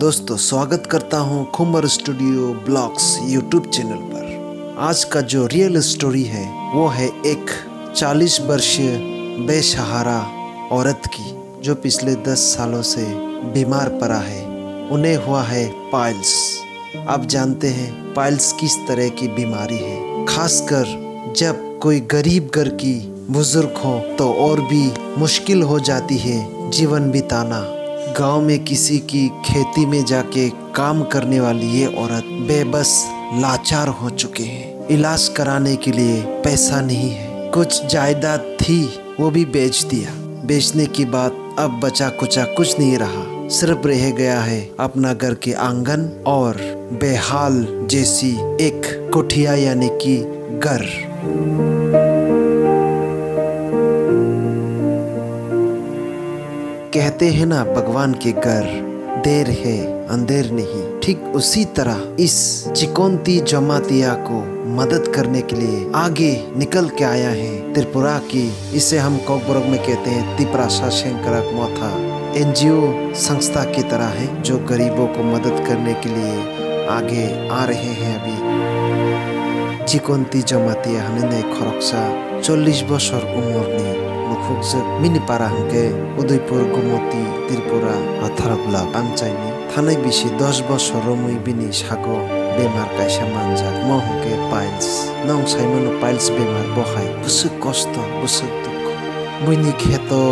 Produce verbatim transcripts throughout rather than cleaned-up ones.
दोस्तों, स्वागत करता हूं Khumar studio blogs YouTube channel पर। आज का जो रियल स्टोरी है, वो है एक चालीस वर्षीय बेसहारा औरत की, जो पिछले दस सालों से बीमार पड़ा है। उन्हें हुआ है पाइल्स। आप जानते हैं पाइल्स किस तरह की बीमारी है, खासकर जब कोई गरीब घर की बुजुर्ग हो तो और भी मुश्किल हो जाती है जीवन बिताना। गांव में किसी की खेती में जाके काम करने वाली ये औरत बेबस लाचार हो चुके हैं। इलाज कराने के लिए पैसा नहीं है, कुछ जायदाद थी वो भी बेच दिया। बेचने के बाद अब बचा कुचा कुछ नहीं रहा, सिर्फ रह गया है अपना घर के आंगन और बेहाल जैसी एक कुटिया यानी कि घर। कहते हैं ना भगवान के घर देर है अंधेर नहीं, ठीक उसी तरह इस चिकोन्ती जमातिया को मदद करने के लिए आगे निकल के आया है त्रिपुरा की, इसे हम कोकबोरोक में कहते हैं तिप्रासा सेंकराक मोथा। एनजीओ संस्था की तरह है जो गरीबों को मदद करने के लिए आगे आ रहे हैं। अभी चिकोन्ती Jamatia hwnwi nai khoroksa chollish bosor umorni bukhukjwk, bini para hwnkhe Udaipur, Gomoti, Tripura. Atharo block amchaini thanai bisi dos bosor romwi bini sago bemar kaisa manjak, mo hwnkhe piles. Nwng saimano piles bemar bo hai bwswk kosto, bwswk dukho. Buini kheto,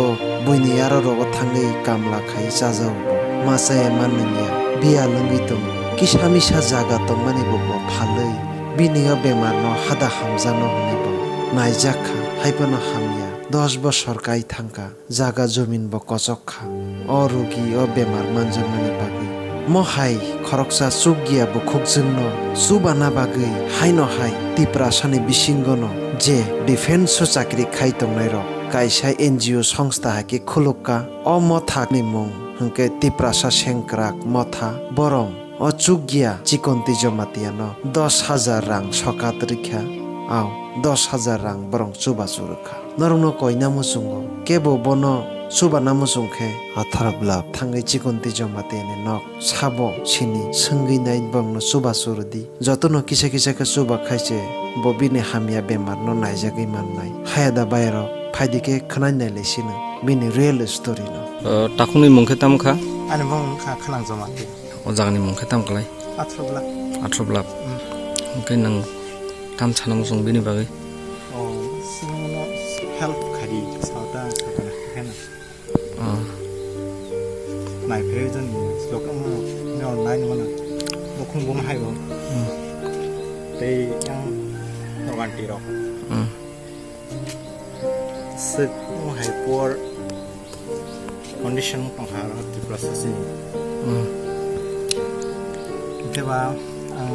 buini aro rogo thangwi kamla khai chajago bo. Ma chaya ma nungya, biyal wngwi tongo. Kisa misa jaga tongmani bo bo phalwi. Bini o bemarno hada hamjakno hwnwi bo naijak kha, hai phano hamya. Dos bosor kai thangkha, jaga jomin bo kochok kha. O rugi o bemar manjakmani bagwi. Mo hai khoroksa chukgiya bukhukjwkno chubana bagwi haino hai Tiprasani bisingono je defense o chakri khai tongnairok kaisa N G O songstha hai khe khulukka. O mothani mung hwnkhe Tiprasa Sengkrak Motha. Borong o chukgiya Chikonti Jomatiano dos hajar rang sokat rikha. Ao dos hajar rang borong chubachu rwkha. Norokno koina muchungo, kebo bono chubana muchung khe atharo block thangwi Chikonti Jomatiani nok sabo sini swngwi nai, borokno chubachu rwdi. Jotono kisa kisa khe chuba khai se bo bini hamya bemarno naijagwi mannai. Hayada bayarok phaidi khe khwnai nailai sino bini real story no. O, takhukni mung khe tamo kha? Ani mung wngkha Khwnang Jomati. O jagani mung khe tamo klai? Athro Blak. Athro Blak. Mm. Hwnkhe nwng tam sana muchung bini bagwi? O, chwngno help khai di, sawta sakana khe na. Ah. Naiphai jani lokno nyor nai mano. Bukhung bum hai bo. Hmm. Tei yang organ tirok. Hmm. Sik mo hai poor condition tong ha ro Tripura sasini. Hmm. Khe ba ang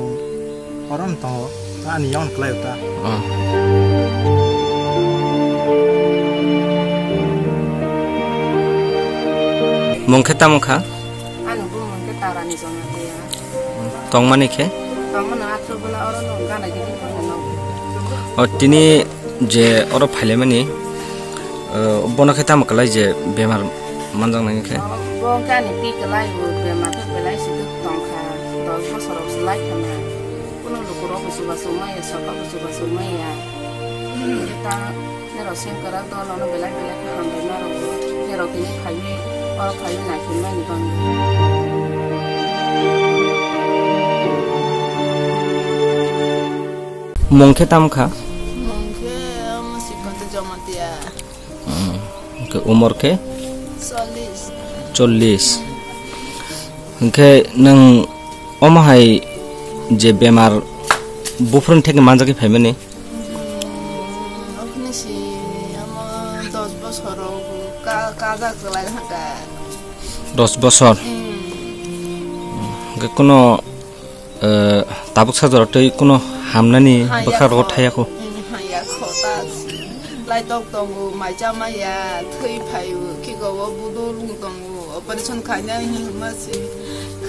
oron tongo, ani yawn klai ta. Ah. Mung khe tamo kha? Ani bumung khe Tarani Jamatia. Tongmani khe? Tongmani Athro Bela oro no gana gidi no. O tini je oro phailaimani, eh, bono khe tamo klai je bemar manjaknai khe? Bo khe ani pi klai bo bemar khe belai se duk tongkha, dos bosor rok se lai khana. Kuno lukurok bo chubachu maya, sorkar bo chubachu maya. Khe ta nerok sengkrak dol ono belai belai khe hambai ma rok bo. Nerok tini phaiwi, oro phaiwi naikhwlmani bangwi. Mung khe tamo kha? Mung khe omo Chikonti Jamatia. Hmm. Hwnkhe umor khe? Chollish. Chollish. Hwnkhe nwng omo hai je bemar buphuruni theke manjagwi phaimani? Hmm, okhini si omo dos bosor rok ka-, kajak kwlai hwnkhe. Dos bosor? Hmm. Hwnkhe kuno Eh, tabuk sajora tei kuno hamnani bwkha rogo thaya kho. Hmm, haya kho ta. Laitok tongo, mai cha maya, thwi phaio, kiko o budul wng tongo, operation khainai hinma se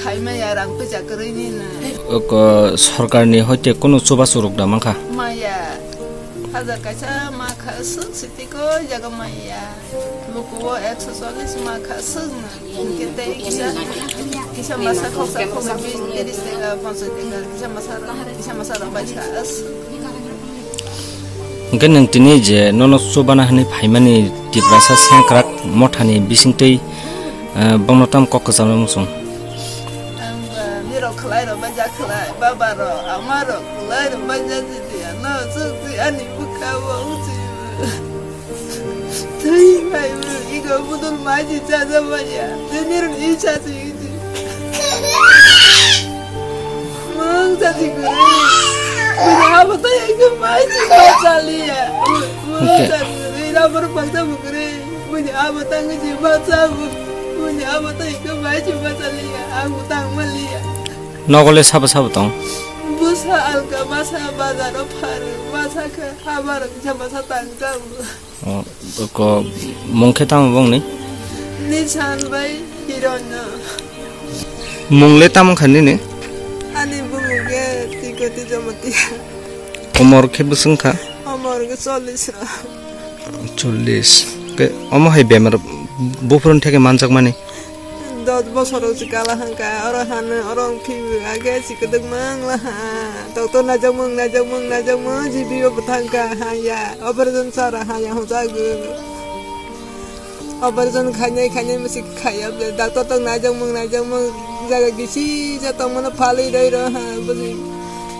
khaimaya, rang puisa kwrwi ni na. Oko sorkarni hoite kuno chubachu rok da mankha? Maya. Hajar kaisa ma kha, swk sitiko jaga maya. Luku o ekso chollish ma kha, swk na. Hwnkhe tei kisa, Kisa masa khoksa khoksa bis tiris taka, ponchas taka, kisa masa, kisa masa rok bai sa. Hwnkhe nwng tini je nono chubana hwnwi phaimani Tiprasa sengkrak mothani bisingtwi, eh, bongno tam kok kwchamno muchung. Ang ba mirok khlai rok bai jak khlai, baba rok, ama rok khlai rok bai jak di, ano chuk di ani bwkha o uchi. Twi bai bwrwi ego budul mai di chaja maya. Tini rok i chaji iji. Mung chaji guri. Bini abo tei ego mai di ma chaliya. Mung Okay. Chaji guri, ina bor pakta bukuri. Bini abo tang iji ma chabu. Bini abo tei ego mai di ma chaliya. Ang utang maliya. Nogole sabo sabo tong? Busa alka masa bazaro pharu. Masa khe habar kisa masa tang chabu. O, ko mung khe tamo bongni? Nisan bai Hironya. Mung le tamo kha nini? Ani bumung khe Tikoti Jamatia. Komor khe bwswng kha? Komor khe chollish rok. Chollish. Ke omo hai bemar buphuruni theke manjakmani? Dos bosor rok si kala hangka, oro hano, oro wng phibi, age si kwdwkma wng laha. Doctor naijakmung, naijakmung, naijakmung, G P O bo thangka, haya. Operation sara, haya, hwnjago. Operation khainai, khainai, masi khaya, ble. Doctor tong naijakmung, naijakmung, jaga gisi, ja tongmano phalwi roi ro, ha, buji.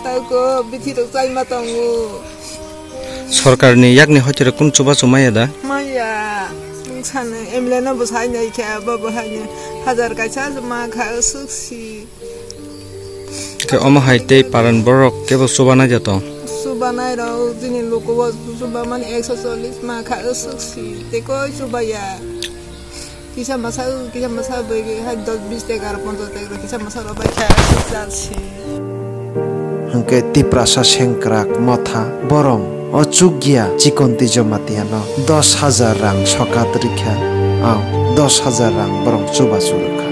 Tauko, bithi rok chaima tongo. Sorkarni yakni hoitero kunu chubachu maya da? Maya. Nwng sano M L A no bo sai nai khe, bo bo hai no hajar kaisa ma kha swk si. Khe omo hai tei paran borok kebo chubanai da tong? Chubanai rok, chini luku bo chubamani ekso chollish ma kha swk si. Tei koi chubaya. Kisa masa, kisa masa bai hai dos bis taka, ponchas taka, kisa masa rok bai kha, kisa si. Hwnkhe Tiprasa sengkrak motha borong o chukya Chikonti Jamatia no dos hajar rang sokat rikha, ang dos hajar rang borong chubachu rwkha.